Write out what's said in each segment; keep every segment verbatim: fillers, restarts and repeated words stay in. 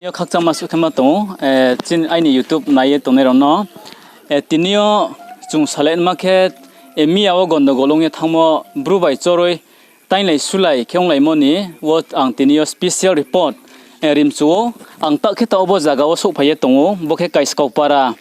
Yo khakchangma suh khe ma tong ou, eh, chini aini YouTube nai ye tongnai rao no. Eh, tini yo chung salai ma khe, eh, miya wo gondogol ong ye thanngmo Bru bai Choroi tainglai sulai khe onglaimo ni wo ang tini yo special report, eh, ri mchu ou. Ang taoh khe taoh bo zaga wo souhphai ye tong ou, bo khe Kaiskau para,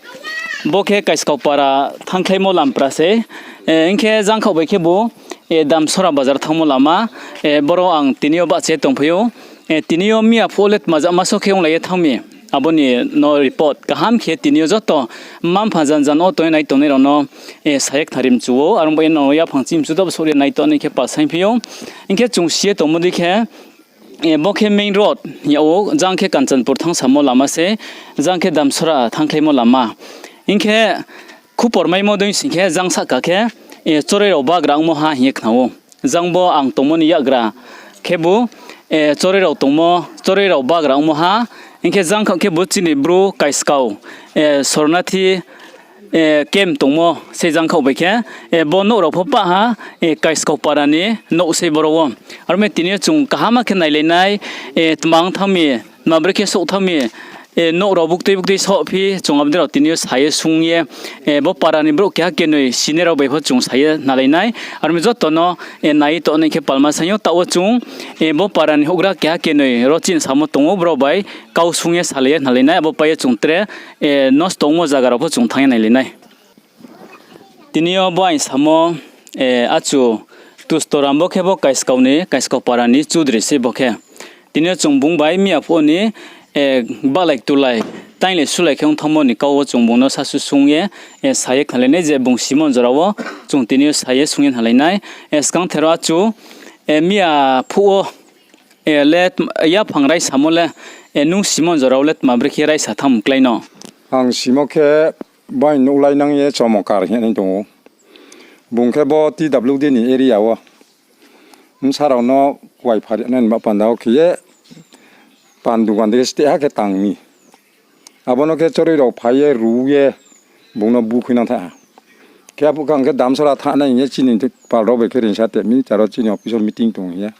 bo khe Kaiskau para thanngkhlaimo lampra sei. Eh, hing khe jangkhaoh bai khebu, eh, Damsora bazar thanngmo lama, eh, boro ang tini yo bahcha ye tongphai ou. Eh, tini yo miya phuh wo le tma ja ma so khe onglai ye thanng mi, abo ni no report kaham khe tini yo joto mma-mpha jan jan wo tong ye nai tongnai rao no, eh, sa ye khnari mchu ou. Are ong bai ye no yaphang chimchu dobo souh ri nai tongnai khe pal saingphi ou. Hing khe chung si ye tongmo dei khe, eh, bo khe main road hing yag ou, jang khe Kanchanpur thanng samo lama se, jang khe Damsora thanngkhlaimo lama. Hing khe khupor maimo dei sing khe jang sahka khe, eh, Choroi rao bagra ongmo ha hing ye khna ou. Jang bo ang tongmo ni yakgra khebu, eh, Choroi rao tongmo, Choroi rao bagra ongmo ha, hing khe jangkhaoh khebu chini Bru Kaiskau, eh, Sornathi, eh, camp tongmo se jangkhaoh bai khe, eh, bo nouh rao pho pah ha, eh, Kaiskau para ni nouh sei boro wo. Aro mi tini yo chung kaham khe nailai nai, eh, tma ong thanng mi, tma brekhe souh thanng mi, eh, nouh rao buktui buktui sohphi, chung abo dei rao tini yo sa ye sung ye, eh, bo para ni brouh keha kenoi sinai rao bai pho chung sa ye nalai nai. Aro mi joto no, eh, nai ye tongnai khe palma saing yo taoh wo chung, eh, bo para ni houhgra keha kenoi ro chini samo tong ou, brao bai kau sung ye salai ye nalai nai, abo pai ye chung tre, eh, nosto ongmo zaga rao pho chung thanng ye nailai nai. Tini yo bo aini samo, eh, achu Tustoram bo khe bo Kaiskau ni, Kaiskau para ni chudri sei bo khe. Tini yo chung bung bai miya phuh wo ni, eh, bahlai tulai, tainglai sulai khe ong thanngmo ni kau wo chung bung no sasu sung ye, eh, sa ye khnalai nai je bung simon jora wo chung tini yo sa ye sung ye khnalai nai. Eh, skang thero achu, eh, miya phuh wo, eh, le tm-, yaphang raisamo le, eh, nung simon jora wo le tma brekhe raisa thanng mklái no? Ang simo khe bai nuhlai nang ye Chomokar hing ye nai tong ou. Bung khe bo T W D ni area wo bsa rao no kuai phari nai ni ba panda wo khe ye pan dugan de steh ha khe tang mi. Abo no khe Choroi rao phai ye ru ye bung no bu khui nang tha ha. Khe aphuh khe ang khe Damsora thanng nai hing ye chini pal rao bai khe rinsa teh mi, charo chini office wo meeting tong hing ye.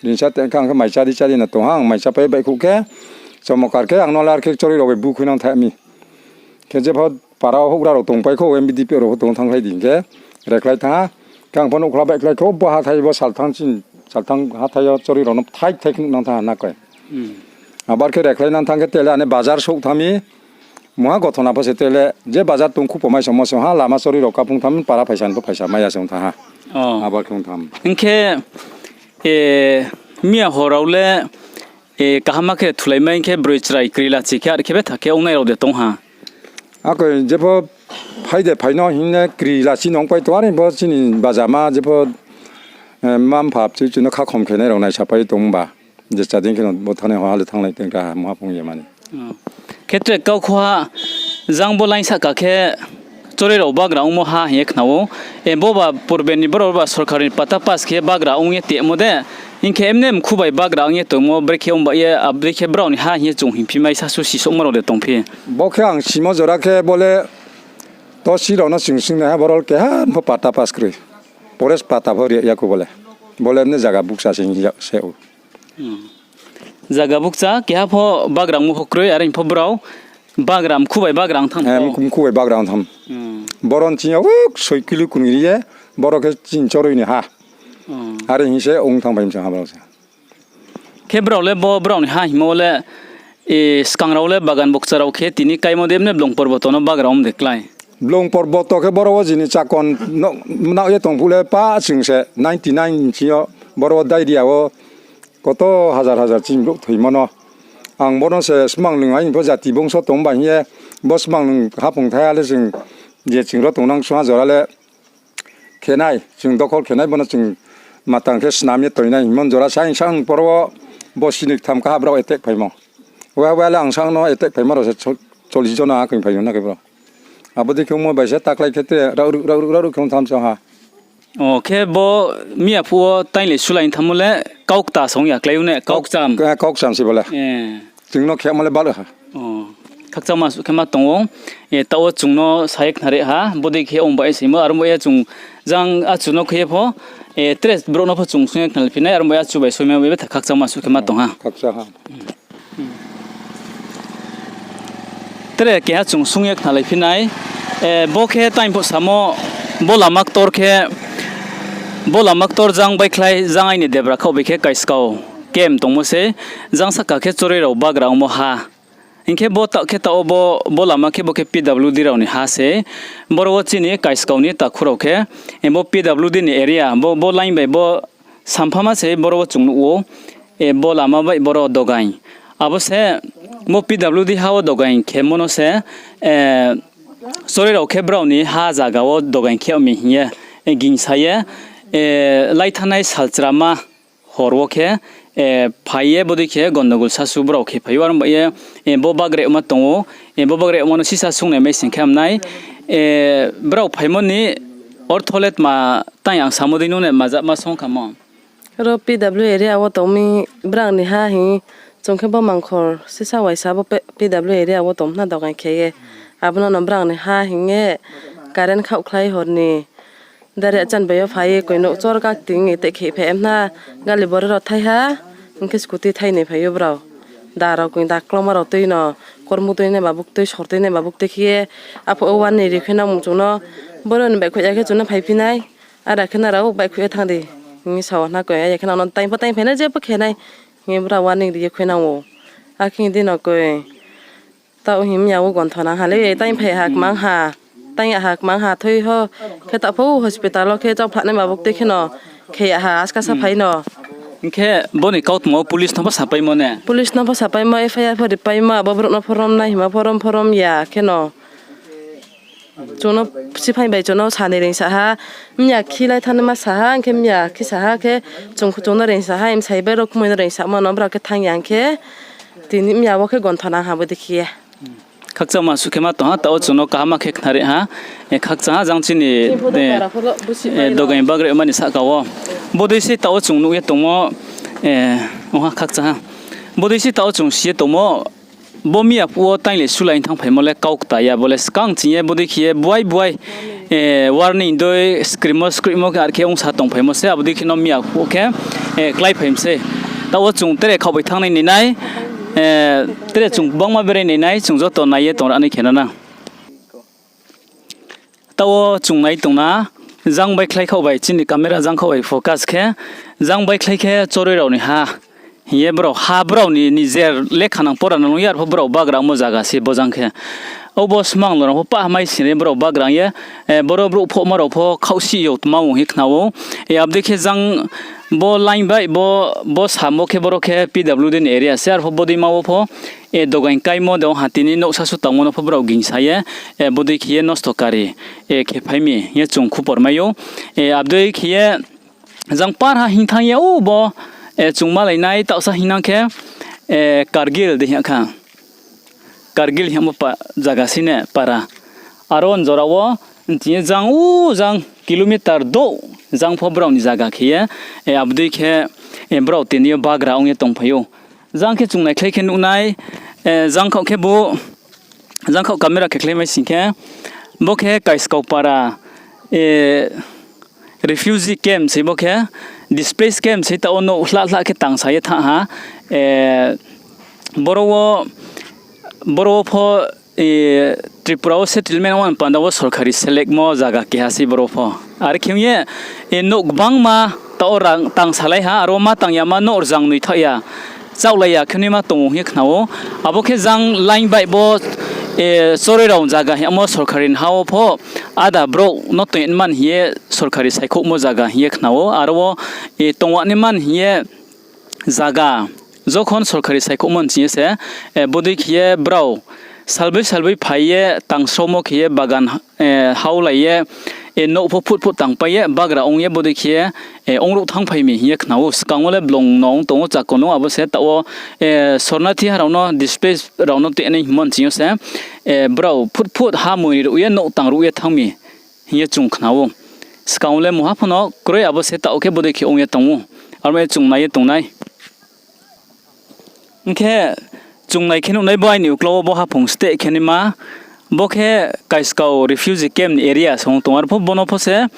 Rinsa teh khe ang khe mai chari chari no tong ha, ang mai chapai baihkhouh khe Chomokar khe ang no lar khe Choroi rao bai bu khui nang tha mi. Khe jepho para wo houhgra rao tongpai khou, M B D P rao pho tong thanngkhlai di hing khe rekhlai thanng ha. Khe ang pho nouhkhla baihkhlai khou, bo hathái bo salthang chini, salthang hathái yo Choroi rao no thai thai khe nuh nang thanng ha na koi. Abar khe rekhlai nang thanng khe tele ane bazar souh thanng mi, mungha gothona pho se tele je bazar tong khu pho mai songmo se ha, lama Choroi rao kaphung thanng mi, para phaisa ni pho phaisa mai ya se ong thanng ha. Abar khe ong thanng. Hing khe, eh, miya hor rao le, eh, kaham khe thulai mai hing khe broi chrai kri lachi khe ar khe betha khe ongnai rao de tong ha. Akoi jepho phai de phai no hing ne kri lachi no ongpai tong, are pho chini bazama jepho, eh, mma-mpha bchoi bchoi no khakhom khe nai rao naisapai tong ba. Je chading khe no bo thanai ha le thannglai tong ka ha, mungha phung ye mani. Khe tre kau khoha, jang bo line sahka khe Choroi rao bagra ongmo ha hing ye khna ou. E, bo ba purbe ni brao ba sorkar ni patta pass khe bagra ong ye temo de. Hing khe emne mkhu bai bagra ong ye tongmo, brekhe ong ba ye, abrekhe brao ni ha hing ye chung hingphi mai sasu sisouhmo rao de tongphi. Bo khe ang simo jora khe bo le tosi rao no chung swungnaiha, boro keha pho patta pass kroi. Forest patta pho ri ya kho bo le. Bo le emne zaga bukcha se hing ya se ou. Zaga bukcha, keha pho bagra ongmo pho kroi, are pho brao bagra mkhu bai bagra ong tham. Mkhu bai bagra ong tham. Boro ni ching yo, uh, soi kilo kuni ri ye, boro khe chini Choroi ni ha. Are hing se ong tham bai msa ha brao se. Khe brao le bo brao ni ha hingmo le, e, skang rao le bagan bukcha rao khe tini kaimo de emne blong porboto no bagra ong de klái. Blong porboto khe boro wo jini chakon no, nao ye tong phuh le pa chung se ninety nine ching yo boro wo diarrhea wo koto hazar hazar chini brouh thoimo no. Ang bono se smanglung aini pho jati bongso tong ba hing ye, bo smanglung haphung thai ha le chung je chung ro tongnang sungha jora le khenai, chung dokhol khenai, bono chung matang khe snam ye toinai hingmo jora saing saing poro wo bo sinoi ktham kaha brao attack phaimo. Wa wa le ang sang no attack phaimo rao se chollish jona akoi phai na khe bro. Abo dei khe ongmo bai se taklai khe te raohruh raohruh raohruh khe ong tham se ha. O, khe bo miya phuh wo tainglai sulai thanngmo le kaukta song ya klái o ne, kaukcham. Kaukcham se bo le. Chung no khemo le bal ha. Khakchangma suh khe ma tong ou. Taoh wo chung no sa ye khnari ha, bodei khe ong bai ye simo, aro bai ye chung jang achu no khe ye pho, tre brouh no pho chung sung ye khnalphi nai, aro bai achu bai soima bai betha khakchangma suh khe ma tong ha. Tre keha chung sung ye khnalai phi nai. Bo khe tang phuh samo, bo lama ktor khe, bo lama ktor jang baikhlai jang aini debra khaoh bai khe Kaiskau camp tongmo se, jang sahka khe choroi rao bagra ongmo ha. Hing khe bo taoh khe taoh wo bo, bo lama khe bo khe P W D rao ni ha se. Boro wo chini Kaiskau ni takhu rao khe, bo P W D ni area, bo, bo line bai bo samphama se boro wo chung nuh ou, bo lama bai boro dogaing. Abo se bo P W D ha wo dogaing khemo no se, choroi rao khe brao ni ha zaga wo dogaing khe mi hing ye, gingsa ye, lai thanngnai salchrama hor wo khe, phai ye bodei khe gondogol sasu brao khe phai ou, aro bai ye, bo bagrema tong ou, bo bagrema no sisa sungnai mai sing khe ham nai, brao phaimo ni ortho le tma tang ang samo dei nung ne majakma song khamo. Ro P W area wo tong mi brang ni ha hing, chung khe bo mangkhor sisa waisa bo P-, P W area wo tong khna dogaing khe ye. Abo no no brang ni ha hing ye current khaohkhlai hor ni. Dare chan bai yo phai ye koi nouh chor kak ting ye te khe phai em na, gali bore rao thai ha, hing khe scooty thai ni phai ou brao. Da rao koi da klongma rao tui no, kormu tui nai babuk tui, sor tui nai babuk tui khe ye, aphuh wo warning ri khe nang mung chung no, boro ni baihkhouh ya khe chung no phaiphi nai, ada khe nrao baihkhouh ye thanng di, hing ye sao na koi, ya khe nang no tang pho tang phai nai, je pho khe nai, hing ye brao warning ri ye khui nang ou. Akhe di no koi. Taoh hing mi ya wo gontho nang ha le, tang phai ha kmang ha, tang ya ha kmang ha, thoi ho, khe taoh pho hospital wo khe chauhphlahnai babuk tui khe no, khe ya ha, aska sa phai no. Hing khe bo ni kautma wo police no pho sapaimo ne? Police no pho sapaimo, F I R pho ripaimo, abo brouh no pho rom nai hingmo pho rom pho rom ya khe no. Chung no siphai bai chung no sa ni reingsa ha, miya khi lai thanngnaima sa ha, hing khe miya khi sa ha khe, chung, chung no reingsa ha, msai bai rao kmoi no reingsamo no brao khe thanng ya hing khe, tini miya wo khe gontho nang ha bodei khe ye. Khakchangma suh khe ma tong ha, taoh wo chung no kaham khe khnari ha, khakchang ha jang chini, dogaing bagrema ni sahka wo. Bodei se taoh wo chung nuh ye tongmo, ong ha khakchang ha. Bodei se taoh wo chung si ye tongmo, bo miya phuh wo tang le sulai thanngphaimo le kau kta ya, bo le skang ching ye bodei khe ye buai buai, warning dei skrimo skrimo khe ar khe ongsa tongphaimo se, abo dei khe no miya phuh khe, kláiphai mi se. Taoh wo chung tre khaoh bai thanngnai ni nai, tre chung gbangma berai ni nai, chung joto nai ye tong ra nai khe na na. Taoh wo chung nai tong na, jang baikhlai khaoh bai, chini camera jang khaoh bai focus khe, jang baikhlai khe choroi rao ni ha hing ye brao ha, brao ni nijer lekha nang pora nang nung ye, arpho brao bagra ongmo zaga se bo jang khe. Obo smang lo rao pho pah mai sing ye brao bagra ong ye, boro brouh phohma rao pho khaohsih yo tma ong hing khna ou. Abo dei khe jang bo line bai bo, bo samo khe boro khe P W D ni area se, arpho bodeima wo pho, dogaing kaimo de ong ha tini nouh sasu tangmo no pho brao gingsa ye, bodei khe ye nosto kari khe phai mi hing ye chung khupor mai ou. Abo dei khe ye jang par ha hing thanng ye, o bo, chung malai nai taohsa hing nang khe, Kargil dei hing kha. Kargil hingmo pa-, zaga sine para. Aro ni jora wo, ching ye jang u jang kilometer douh jang pho brao ni zaga khe ye, abo dei khe, brao tini yo bagra ong ye tongphai ou. Jang khe chung naikhlai khe nuh nai, jang khaoh khe bo, jang khaoh camera khe khlai mai sing khe, bo khe Kaiskau para, refugee camp se bo khe, displaced camp se taoh wo nouh hlah hlah khe tangsa ye thanng ha. Boro wo, boro wo pho, Tripura wo settlement ong panda wo sorkari selekmo zaga keha se boro pho. Are khe ong ye, nouh gbangma taoh wo rang tangsalai ha, aro ma tang yama nouh rzang noi thaoh ya, chaohlai ya khe naima tong ou hing ye khna ou. Abo khe jang line bai bo, choroi rao zaga hingmo sorkari ni ha wo pho, ada brouh no tong man hing ye sorkari saikhouhmo zaga hing ye khna ou. Aro wo, tongwa ni man hing ye zaga, jokhon sorkari saikhouhmo ni ching ye se, bodei khe ye brao salboi salboi phai ye tangsraomo khe ye bagan, haolai ye, nouh pho phut phut tangpai ye bagra ong ye bodei khe ye, ongruh thanngphai mi hing ye khna ou. Skang wo le blong no ong tong ou, chakon no abo se taoh wo, sornathi ha rao no, displace rao no tuinai hingmo ni ching yo se, brao phut phut ha moiri ruh ye nouh tang ruh ye thanng mi hing ye chung khna ou. Skang wo le mungha pho no kroi, abo se taoh khe bodei khe ong ye tong ou. Aro ma ye chung nai ye tong nai. Hing khe chung nai khe nuh nai bo aini uklau wo bo haphung steh khe naima. Bo khe Kaiskau refugee camp ni area se ong tong, arpho bo no pho se,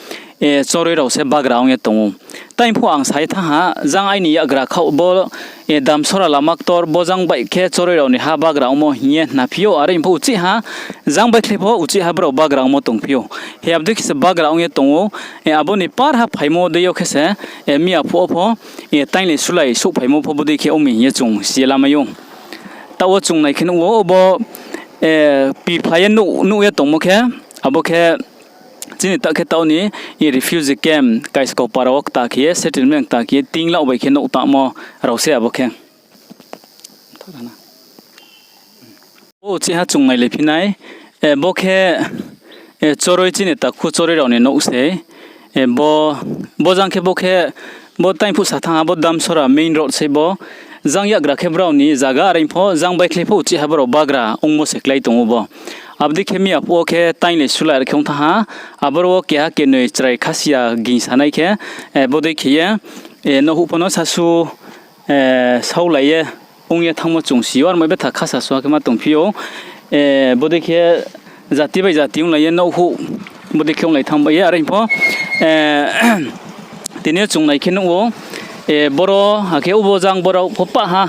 choroi rao se bagra ong ye tong ou. Tai phuh ang sa ye thanng ha, jang aini yakgra khaoh bo, Damsora lama ktor bo jang bai khe choroi rao ni ha bagra ongmo hing ye hna phi ou, are pho uchih ha, jang baikhlai pho uchih ha brao bagra ongmo tong phi ou. Hi abo dei khe se bagra ong ye tong ou, abo ni par ha phaimo dei yo khe se, miya phuh wo pho, tainglai sulai souhphaimo pho bodei khe ong mi hing ye chung si ye lamai ou. Taoh wo chung nai khe nuh ou, bo, piphlai ye nuh, nuh ye tongmo khe, abo khe chini taoh khe taoh ni, refugee camp, Kaiskau para wo kta khe ye, settlement kta khe ye, tinglaoh bai khe nouh tangmo rao se abo khe. Bo uchih ha chung nailai phi nai, bo khe, choroi chini takhu choroi rao ni nouh se, bo, bo jang khe bo khe, bo tai phuh sa thanng ha, bo Damsora main road se bo, jang yakgra khe brao ni zaga, are pho jang baikhlai pho uchih ha brao bagra ongmo se klái tong ou bo. Abo dei khe miya phuh wo khe tainglai sulai ar khe ong thanng ha, aboro wo keha kenoi chrai khasia ging sanai khe, bodei khe ye, nouhhuh pho no sasu, saulai ye ong ye thanngmo chung si ou, aro mai betha khasa suha khe ma tong phi ou, bodei khe jati bai jati onglai ye nouhhuh, bodei khe onglai thanng bai ye, are pho, tini yo chung nai khe nuh ou, boro, akhe ubo jang borao pho pah ha,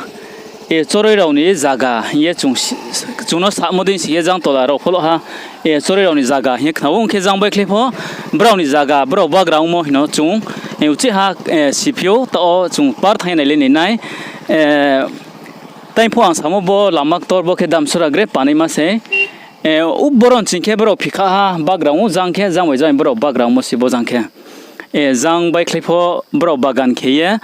choroi rao ni zaga hing ye chung no samo dei si ye jang tola rao pho lo ha, choroi rao ni zaga hing ye khna ou, ong khe jang baikhlai pho, brao ni zaga, brao bagra ongmo hing no chung, uchih ha, si phi ou, taoh wo chung par thanng ye nailai ni nai, tai phuh ang samo bo lama ktor bo khe Damsora gre panaima se, u boro nching khe brao phikha ha bagra ong ou, jang khe jang bai jang brao bagra ongmo se bo jang khe, jang baikhlai pho brao bagan khe ye,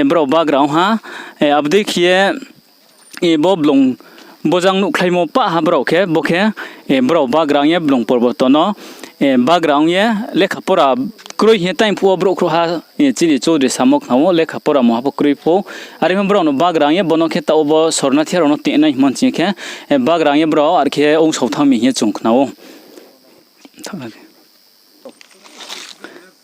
brao bagra ong ha, abo dei khe ye, bo blung, bo jang nuhkhlaimo pah ha brao khe, bo khe, brao bagra ong ye blung porboto no, bagra ong ye lekha pora kroi hing ye tai phuh wo brouh khrouhha, chini Choudri samo khna ou, lekha pora mungha pho kroi pho. Are pho brao no bagra ong ye bo no khe taoh wo bo sornathi rao no tingnai hingmo nching khe, bagra ong ye brao ar khe ongsao thanng mi hing ye chung khna ou.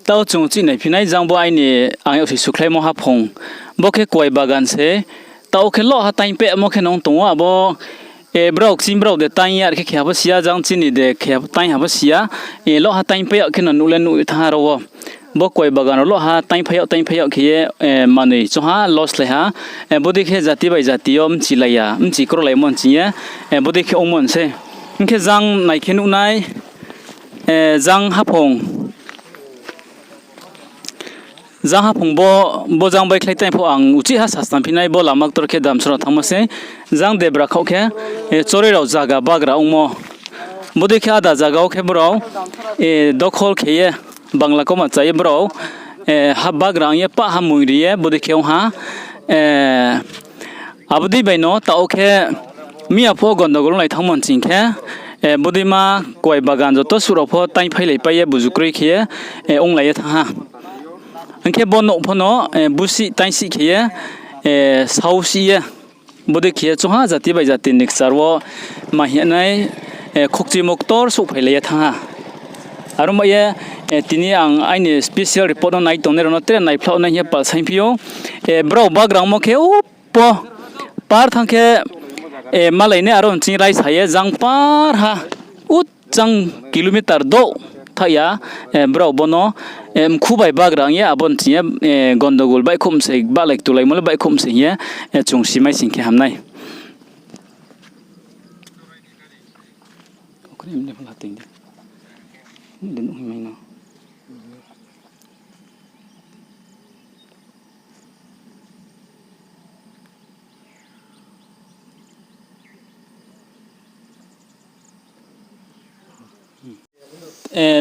Taoh chung uchih naiphi nai, jang bo aini ang yag si sukhlaimo haphung. Bo khe kuai bagan se. Taoh khe loh ha taingpaimo khe nung tong ou abo, brao kching brao de taing ya, ar khe khe ha pho si ya, jang chini de khe taing ha pho si ya. Loh ha taingpai yag khe no nuh le nuh thanng ha ro wo. Bo kuai bagan rao loh ha taingphai yag, taingphai yag khe ye, manoi choung ha, loss lai ha. Bodei khe jati bai jati yo mchilai ya, mchi krolaimo nching ye, bodei khe ongmo sei. Hing khe jang nai khe nuh nai, jang haphung. Jang haphung bo, bo jang baikhlai tai pho ang uchih ha sasnam phi nai, bo lama ktor khe Damsora thanngmo sei. Jang debra khaoh khe, choroi rao zaga bagra ongmo. Bodei khe áda zaga wo khe brao, dokhol khe ye, Bangla kauma cha ye brao, bagra ong ye pah ha mung ri ye, bodei khe ong ha, abo dei bai no taoh khe miya phuh wo gondogol onglai thanngmo nching khe, bodeima kuai bagan joto suh rao pho taingphailaipai ye buju kroi khe ye, onglai ye thanng ha. Hing khe bo nouh pho no, busih taingsih khe ye, sausih ye, bodei khe ye choung ha jati bai jati ni kchar wo ma hing nai, khokchimo ktor souhphailai ye thanng ha. Aro mai ye, tini ang aini special report no nai tongnai rao no tre naiphlauh nai hing ye pal saingphi ou. Brao bagra ongmo khe upo par thanng khe, malai nai aro nching raisa ye jang par ha, uchang kilometer douh thaoh ya, brao bo no, mkhu bai bagra ong ye abo nching ye, gondogol baihkhouh msei, bahlai ktulaimo le baihkhouh msei hing ye, chung simai sing khe ham nai.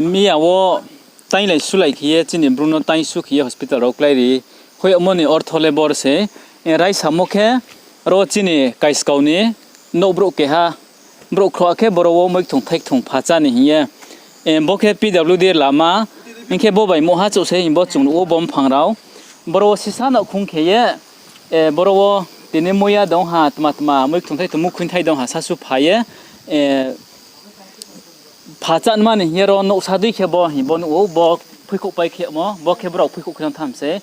Miya wo tainglai sulai khe ye chini bru no taingsu khe ye hospital rao kláiri hoih yagmo ni ortho le bor se, raisamo khe ro chini Kaiskau ni nouh brouh keha, brouh khroh khe boro wo moikthung thaikthung pha chá ni hing ye, bo khe P W D lama, hing khe bo bai muha chouh se hing bo chung nuh ou bo mphang rao. Boro wo sisa nouhkhong khe ye, boro wo tini muiya dong ha, tma tma moikthung thaikthung mukhuinthai dong ha sasu pha ye, pha chánma ni hing ye ro nouhsa dei khe bo hing bo nuh ou, bo phuikhouhpai khe mo, bo khe brao phuikhouh khe no tham se.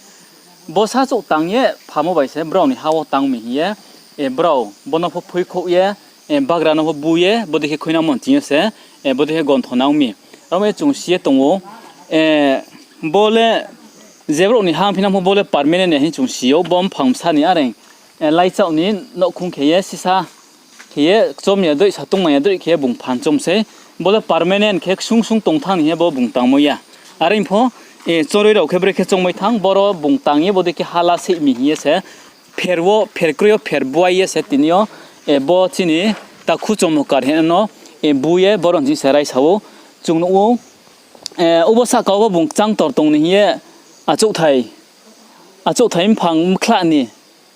Bo sa chouh tang ye phamo bai se brao ni ha wo tang mi hing ye, brao bo no pho phuikhouh ye, bagra no pho bu ye, bodei khe khuinangmo nching yo se, bodei khe gontho nang mi. Aro mi chung si ye tong ou, Bo le je brouh ni ha ongphi nang pho bo le permanent ya hing chung si ou, bo mphang bsa ni areng, laichaoh ni nouhkhong khe ye sisa khe ye kchom ya droih, satung mai ya droih khe ye bung phan chom sei. Bo le permanent khe ksung ksung tong thanng ni hing ye bo bung tangmo ya. Are pho, choroi rao khe brekhe choungmai thanng, boro bung tang ye bodei khe ha la seih mi hing ye se pher wo, pher kroi yo pher buai ye se tini yo, bo chini takhu chomokar hing no, bu ye boro ni se raisa ou. Chung nuh ou, obo sahka wo bo bung kchangtor tong ni hing ye achouhthai, achouhthai mphang mkhla ni,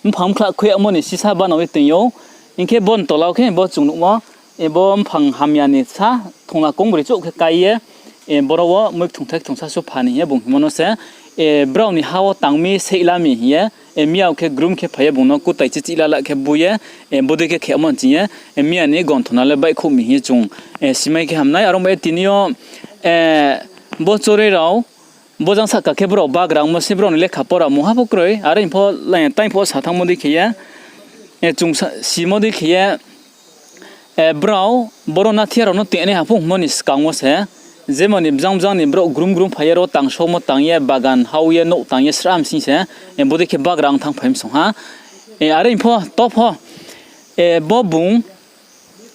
mphang mkhla khui yagmo ni sisa banao ye toing ou. Hing khe bo ni tola wo khe bo chung nuhmo, bo mphang hamya ni sa thongla kongbroi chouh khe kái ye, boro wo moi kthungthai kthungsa su pha ni hing ye bung hingmo no se, brao ni ha wo tang mi, seih la mi hing ye, miya wo khe grum khe phai ye bung no kutai chichih lala khe bu ye, bodei khe khemo nching ye, miya ni gonthona le baihkhouh mi hing ye chung simai khe ham nai. Aro ba ye tini yo, bo choroi rao, bo jang sahka khe brao bagrangmo se, brao ni lekha pora mungha pho kroi, are pho, tai pho sa thanngmo dei khe ye, chung simo dei khe ye, brao boro nathiya rao no toingnai ha pho hingmo ni skang wo se, jemon ni bjang bjang ni brouh grum grum phai ye ro tangsomo tang ye, bagan hao ye, nouh tang ye, sraham sing se, bodei khe bagrang thanngphai msong ha. Are pho to pho, bo bung,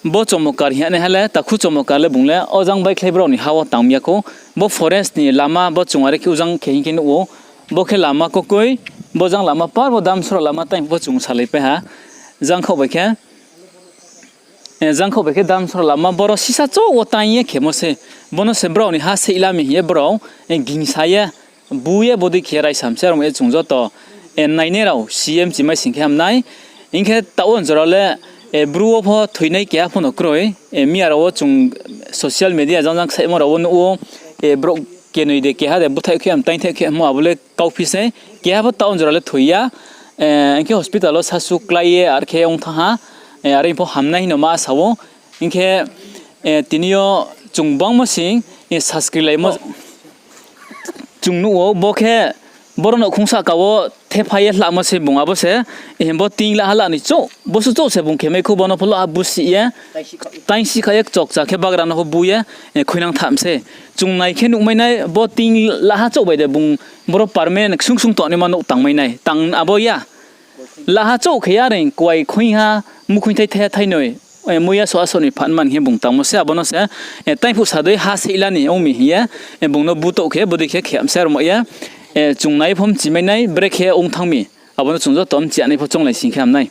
bo chomokar hing ye naiha le, takhu chomokar le bung le, o jang baikhlai brao ni ha wo tang mi ya khou. Bo forest ni lama, bo chung are khe ujang khe hing khe nuh ou. Bo khe lama kokoi, bo jang lama par bo Damsora lama tai pho chung salaipai ha. Jangkhaoh bai khe, jangkhaoh bai khe Damsora lama boro sisa chouh wo tai ye khemo se. Bo no se brao ni ha seih la mi hing ye brao, gingsa ye, bu ye bodei khe raisa mi se, aro mo ye chung joto, nainai rao si ye mchi mai sing khe ham nai. Hing khe taoh wo jora le, Bru wo pho thoinai keha pho no kroi. Miya rao wo chung social media jang jang ksaihmo rao wo nuh ou, brouh kenoi de keha de búthaih khe ham, taingthaih khe hamo abo le kauphi sei. Keha pho taoh wo jora le thoi ya. Hing khe hospital wo sasu klái ye ar khe ong thanng ha. Are pho hamnai hing no ma sa ou. Hing khe, tini yo chung bangmo sing, saskrilaimo chung nuh ou, bo khe boro nouhkhong sahka wo thepha ye hlamo se bung abo se, bo ting laha la ni chouh, bosu chouh se bung khemai khou, bo no pho loha busih ye, taingsi kha ye kchokcha khe bagra no pho bu ye, khuinang tham se. Chung nai khe nuhmai nai, bo ting laha chouh bai de bung boro permanent ksung ksung tongnaima nouh tangmai nai, tang abo ya. Laha chouh khe ya reing kuai khuing ha, mukhuingthai thaiha thainoi, muiya soh asoh ni phan man hing ye bung tangmo se, abo no se, taiphuh sa dei ha seih la ni ong mi hing ye, bung no butouh khe bodei khe khe am se aro mo ye, chung nai pho mchimai nai, brekhe ong thanng mi, abo no chung joto mchi ya nai pho chounglai sing khe ham nai.